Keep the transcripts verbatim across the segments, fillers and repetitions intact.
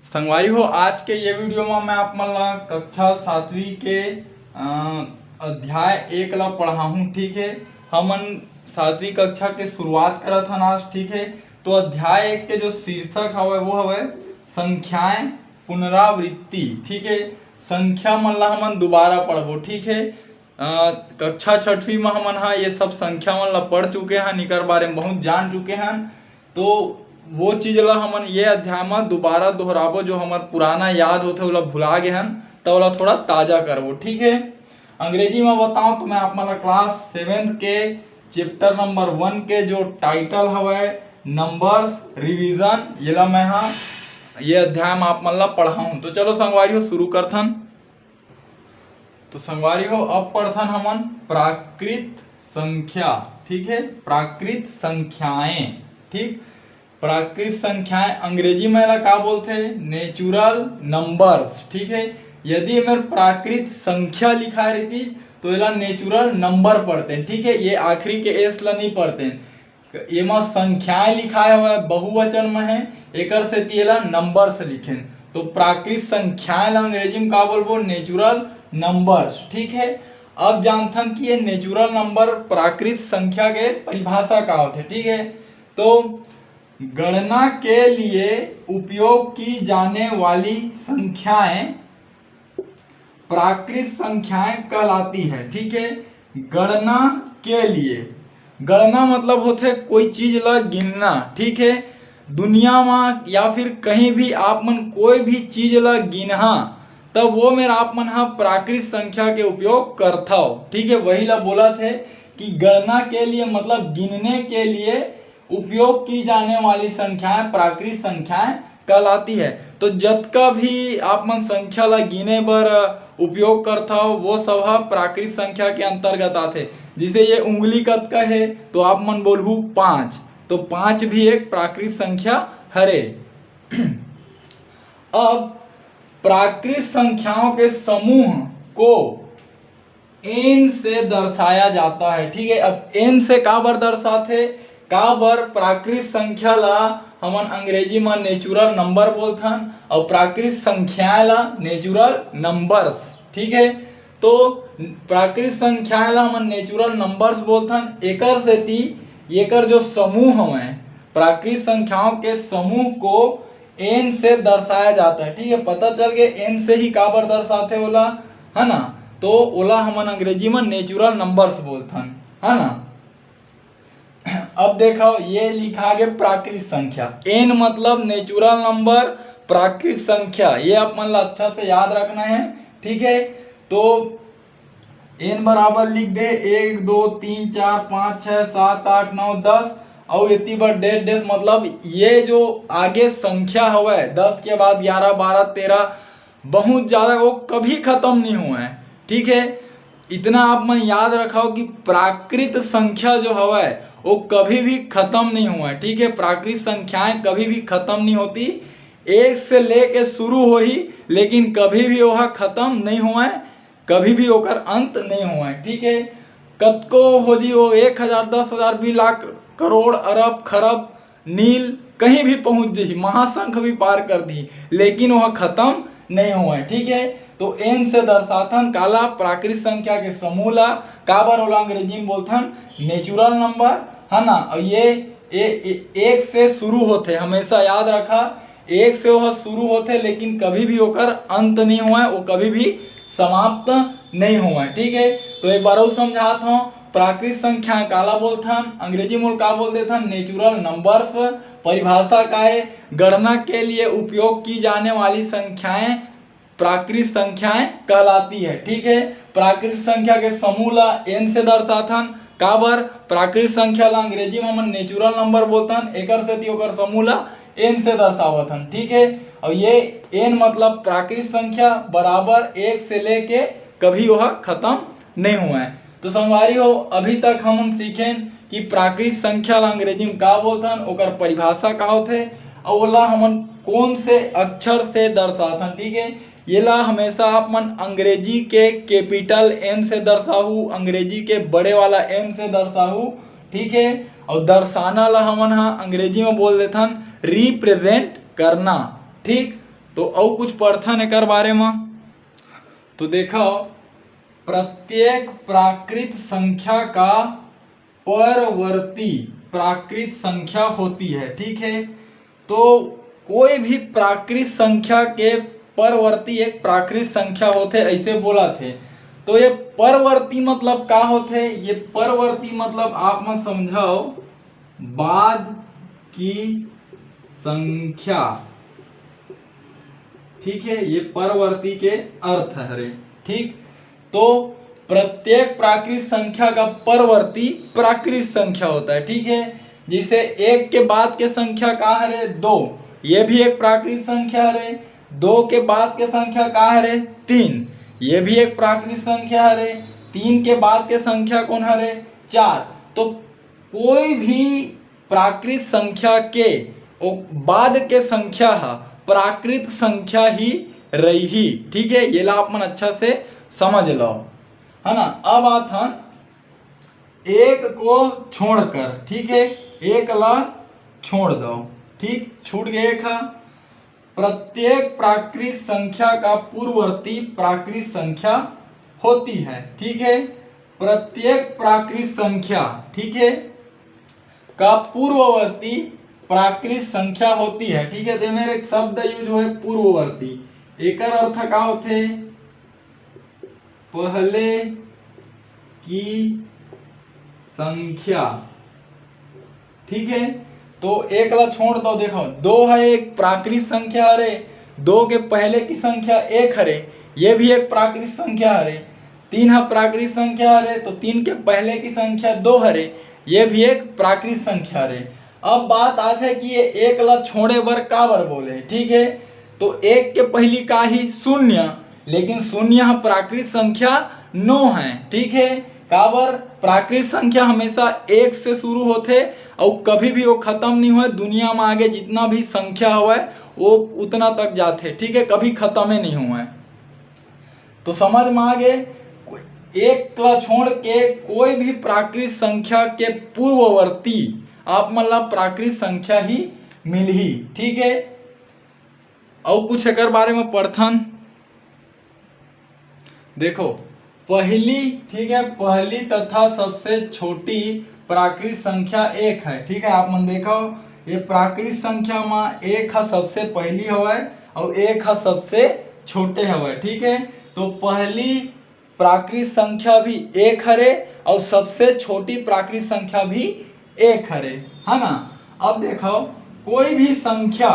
संगवारी हो, आज के ये वीडियो में मैं आप मन ला कक्षा सातवीं के, अ, अध्याय एक ला पढ़ाहूँ। ठीक है, हमन सातवीं कक्षा के शुरुआत करत हन आज। ठीक है, तो अध्याय एक के जो शीर्षक हवय वो हवय संख्याएं पुनरावृत्ति। ठीक है, संख्या मन ला हमन दोबारा पढ़बो। ठीक है, अ, कक्षा छठवीं में हमन हा ये सब संख्या मन ला पढ़ चुके हन, एकर बारे में बहुत जान चुके हन। तो वो चीज ला हमन ये अध्याय में दोबारा दोहराबो, जो हमर पुराना याद होथे ओला भुला गे हन, त ओला थोड़ा ताजा करबो। ठीक है, अंग्रेजी में बताओ तो मैं आप मन ला क्लास सेवेंथ के चैप्टर नंबर वन के जो टाइटल हवय नंबर्स रिवीजन, येला मैं हा ये अध्याय में आप मन ला पढ़ाऊँ। तो चलो संगवारी हो, शुरू करथन। तो संगवारी हो, अब पढ़थन हमन प्राकृत संख्या। ठीक है, प्राकृत संख्याएं। ठीक, प्राकृत संख्याएं अंग्रेजी में एला का बोलथे? Natural numbers. ठीक है, यदि एमेर प्राकृत संख्या लिखाए रहितिस तो एला नेचुरल नंबर पढ़ते। ठीक है, ये आखिरी के एस ला नहीं पढ़ते। एमा संख्याएं लिखाए हवय, बहुवचन में है, एकर सेती एला नंबर्स लिखेन। तो प्राकृत संख्याएं ला अंग्रेजी में का बोलबो? Natural numbers. ठीक है, अब जानथन कि ये नेचुरल नंबर, प्राकृत संख्या के परिभाषा का होथे। ठीक है, तो गणना के लिए उपयोग की जाने वाली संख्याएं प्राकृत संख्याएं कहलाती है। ठीक है, गणना के लिए, गणना मतलब होथे कोई चीज ला गिनना। ठीक है, दुनिया में या फिर कहीं भी आप मन कोई भी चीज ला गिनहा, तब वो मेर आप मन हा प्राकृत संख्या के उपयोग करथव। ठीक है, वही ला बोलत हे कि गणना के लिए मतलब गिनने के लिए उपयोग की जाने वाली संख्याएं प्राकृत संख्याएं कहलाती है। तो जतका भी आप मन संख्या ला गिने बर उपयोग करथव, वो सब ह प्राकृत संख्या के अंतर्गत आथे। जैसे ये उंगली कतका हे, तो आप मन बोलहू पाँच, तो पाँच भी एक प्राकृत संख्या हरे। अब प्राकृत संख्याओं के समूह को एन से दर्शाया जाता है। ठीक है, अब एन से काबर दर्शाथे, काबर प्राकृत संख्या ला हमन अंग्रेजी में नेचुरल नंबर बोलथन और प्राकृत संख्याएं ला नेचुरल नंबर्स। ठीक है, तो प्राकृत संख्याएं ला हमन नेचुरल नंबर्स बोलथन। एकर सेती एकर जो समूह हवय, प्राकृत संख्याओं के समूह को एन से दर्शाया जाता है। ठीक है, पता चल गया एन से ही काबर दर्शाथे ओला, है ना? तो ओला हमन अंग्रेजी में नेचुरल नंबर्स बोलथन, है ना? अब देखो, ये लिखा गया प्राकृत संख्या, एन मतलब नेचुरल नंबर, प्राकृत संख्या, ये आप मन ला अच्छा से याद रखना है। ठीक है, तो एन बराबर लिख दे एक, दो, तीन, चार, पाँच, छः, सात, आठ, नौ, दस, और इतनी बार डेढ़ डेढ़, मतलब ये जो आगे संख्या हवय, दस के बाद ग्यारह, बारह, तेरह, बहुत ज़्यादा, वो कभी ख़त्म नहीं हुआ है। ठीक है, इतना आप मन याद रखो कि प्राकृत संख्या जो हवय वो कभी भी ख़त्म नहीं हुआ है। ठीक है, प्राकृत संख्याएं कभी भी ख़त्म नहीं होती, एक से लेके शुरू होही, लेकिन कभी भी वह ख़त्म नहीं हुआ है, कभी भी ओकर अंत नहीं हुआ है। ठीक है, कतको हो जी, वो एक हज़ार, दस हज़ार, भी लाख, करोड़, अरब, खरब, नील कहीं भी पहुंच जही, महाशंख भी पार कर दी, लेकिन वह खत्म नहीं हुआ है। ठीक है, तो एन से दर्शाथन काला? प्राकृत संख्या के समूह ला। काबर ओला अंग्रेजी में बोलथन? नेचुरल नंबर, है ना? और ये ए, ए, एक से शुरू होथे, हमेशा याद रखा, एक से वह शुरू होथे, लेकिन कभी भी ओकर अंत नहीं हुआ है, वो कभी भी समाप्त नहीं हुआ है। ठीक है, तो एक बार और समझात हूँ, प्राकृत संख्या काला बोलथन, अंग्रेजी में का बोल देथन? Natural numbers. परिभाषा का है? गणना के लिए उपयोग की जाने वाली संख्याएं प्राकृत संख्याएं कहलाती है। ठीक है, प्राकृत संख्या के समूह ला एन से दर्शाथन। काबर? प्राकृत संख्या ला अंग्रेजी में हमन नेचुरल नंबर बोलथन, एकर सेती ओकर समूह ला एन से दर्शावत हन। ठीक है, और ये एन मतलब प्राकृत संख्या बराबर एक से लेके कभी वह खत्म नहीं हुआ है। तो संगवारी हो, अभी तक हमन सीखेन कि प्राकृत संख्या ला अंग्रेजी में का बोलथन, ओकर परिभाषा का होथे, और ओला हमन कौन से अक्षर से दर्शाथन। ठीक है, ये ला हमेशा आप मन अंग्रेजी के कैपिटल एन से दर्शाहू, अंग्रेजी के बड़े वाला एन से दर्शाहू। ठीक है, और दर्शाना ला हमन हा अंग्रेजी में बोल देथन रिप्रेजेंट करना। ठीक, तो अउ कुछ पढ़थन एकर बारे म। तो देखो, प्रत्येक प्राकृत संख्या का परवर्ती प्राकृत संख्या होती है, ठीक है। तो कोई भी प्राकृत संख्या के परवर्ती एक प्राकृत संख्या होथे, ऐसे बोला थे। तो ये परवर्ती मतलब का होथे? ये परवर्ती मतलब आप मन समझो, बाद की संख्या, ठीक है, ये परवर्ती के अर्थ हरे, ठीक। तो प्रत्येक प्राकृत संख्या का परवर्ती प्राकृत संख्या होता है, ठीक है। जैसे एक के बाद के संख्या का हरे? दो, ये भी एक प्राकृत संख्या हरे। दो के बाद के संख्या का हरे? तीन, ये भी एक प्राकृत संख्या हरे। तीन के बाद के संख्या कौन हरे? चार। तो कोई भी प्राकृत संख्या के ओ बाद के संख्या ह प्राकृत संख्या ही रही, ठीक है। ये ला आप मन अच्छा से समझ लो, है ना। अब आथन एक को छोड़कर, ठीक है, एक ला छोड़ दो, ठीक, छूट गए एक ह। प्रत्येक प्राकृत संख्या का पूर्ववर्ती प्राकृत संख्या होती है, ठीक है। प्रत्येक प्राकृत संख्या, ठीक है, का पूर्ववर्ती प्राकृत संख्या होती है, ठीक है। तो मेरे एक शब्द यूज हुए पूर्ववर्ती, एकर अर्थ का होथे? पहले की संख्या, ठीक है। तो एक ला छोड़ दो, देखो, दो है एक प्राकृत संख्या हरे, दो के पहले की संख्या एक हरे, ये भी एक प्राकृत संख्या हरे। तीन ह प्राकृत संख्या हरे, तो तीन के पहले की संख्या दो हरे, ये भी एक प्राकृत संख्या हरे। अब बात आथे कि ये एक ला छोड़े बर काबर बोले, ठीक है। तो एक के पहली का ही? शून्य, लेकिन शून्य ह प्राकृत संख्या नो है, ठीक है। काबर? प्राकृत संख्या हमेशा एक से शुरू होथे और कभी भी वो खत्म नहीं होए। दुनिया में आगे जितना भी संख्या होए, वो उतना तक जाथे, ठीक है, कभी खत्म ही नहीं होए। तो समझ में आ गए, एक ला छोड़ के कोई भी प्राकृत संख्या के पूर्ववर्ती आप मन ला प्राकृत संख्या ही मिलही, ठीक है। अउ कुछ एकर बारे में पढ़थन। देखो, पहली, ठीक है, पहली तथा सबसे छोटी प्राकृत संख्या एक है, ठीक है। आप मन देखो, ये प्राकृत संख्या में एक ह सबसे पहली हवय और एक ह सबसे छोटे हवय, ठीक है। तो पहली प्राकृत संख्या भी एक हरे और सबसे छोटी प्राकृत संख्या भी एक हरे, है ना। अब देखो, कोई भी संख्या,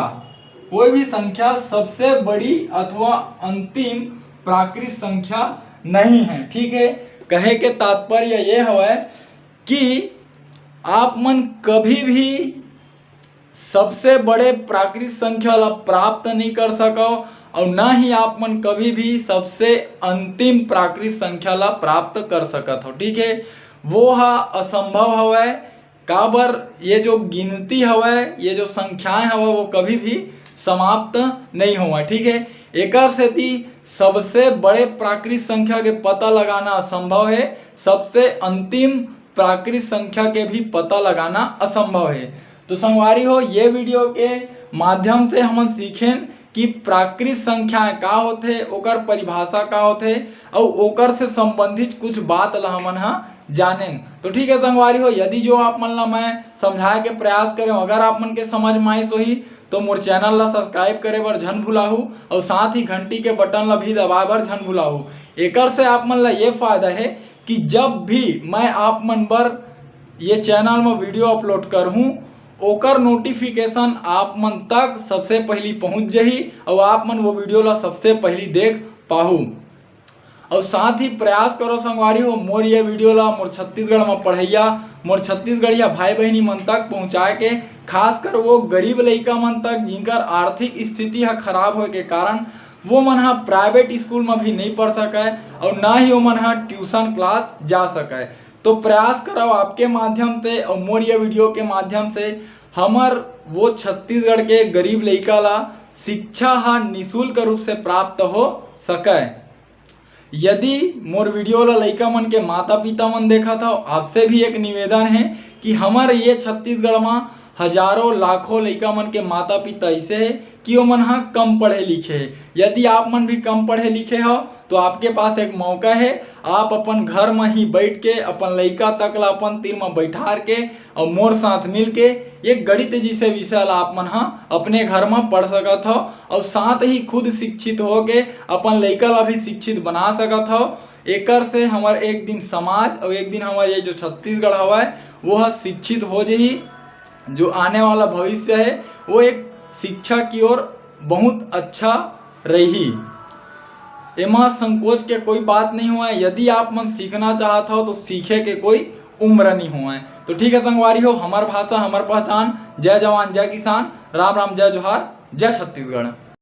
कोई भी संख्या सबसे बड़ी अथवा अंतिम प्राकृत संख्या नहीं है, ठीक है। कहे के तात्पर्य ये हवय कि आप मन कभी भी सबसे बड़े प्राकृत संख्या ला प्राप्त नहीं कर सकव और ना ही आप मन कभी भी सबसे अंतिम प्राकृत संख्या ला प्राप्त कर सकत हो, ठीक है। वो हा असंभव हवय। काबर? ये जो गिनती हवय, ये जो संख्याएं हवय, वो कभी भी समाप्त नहीं होवय, ठीक है। एकर सेती सबसे बड़े प्राकृत संख्या के पता लगाना असंभव है, सबसे अंतिम प्राकृत संख्या के भी पता लगाना असंभव है। तो संगवारी हो, ये वीडियो के माध्यम से हमन सीखेन कि प्राकृत संख्याएं का होथे, ओकर परिभाषा का होथे, अउ ओकर से संबंधित कुछ बात ला हमन ह जानेन। तो ठीक है संगवारी हो, यदि जो आप मन ला मैं समझाए के प्रयास करें, अगर आप मन के समझ में आइस होही, तो मोर चैनल ला सब्सक्राइब करे बर झन भुलाहू और साथ ही घंटी के बटन ला भी दबाए बर झन भुलाहू। एकर से आप मन ला ये फायदा है कि जब भी मैं आप मन बर ये चैनल में वीडियो अपलोड करहूँ, ओकर नोटिफिकेशन आप मन तक सबसे पहली पहुँच जही और आप मन वो वीडियो ला सबसे पहली देख पाहू। और साथ ही प्रयास करो संगवारी हो, मोर ये वीडियो ला मोर छत्तीसगढ़ में पढ़ैया, मोर छत्तीसगढ़िया भाई बहिनी मन तक पहुँचाए के, खासकर वो गरीब लइका मन तक जिनकर आर्थिक स्थिति ह खराब होए के कारण वो मन ह प्राइवेट स्कूल में भी नहीं पढ़ सकय और ना ही वो मन ह ट्यूशन क्लास जा सकय। तो प्रयास करव आपके माध्यम से और मोर ये वीडियो के माध्यम से हमर वो छत्तीसगढ़ के गरीब लइका ला शिक्षा ह निशुल्क रूप से प्राप्त हो सकय। यदि मोर वीडियो ला लइका मन के माता पिता मन देखत हव, आपसे भी एक निवेदन है कि हमर ये छत्तीसगढ़ म हजारों लाखों लइका मन के माता पिता ऐसे है कि ओमन ह कम पढ़े लिखे है। यदि आप मन भी कम पढ़े लिखे हो तो आपके पास एक मौका है, आप अपन घर म ही बैठ के अपन लइका तक ला अपन तीर म बैठार के और मोर साथ मिल के एक गणित जैसे विषय ला आप मन ह अपने घर म पढ़ सकत हो और साथ ही खुद शिक्षित होके अपन लइका ला भी शिक्षित बना सकत हो। एकर से हमर एक दिन समाज और एक दिन हमर ये जो छत्तीसगढ़ हवय वो ह शिक्षित हो जही। जो आने वाला भविष्य है वो एक शिक्षा की ओर बहुत अच्छा रही। एमा संकोच के कोई बात नहीं हुआ है। यदि आप मन सीखना चाहत हो तो सीखे के कोई उम्र नहीं हुआ है। तो ठीक है संगवारी हो, हमर भाषा हमर पहचान। जय जवान जय किसान, राम राम जय जोहार, जय छत्तीसगढ़।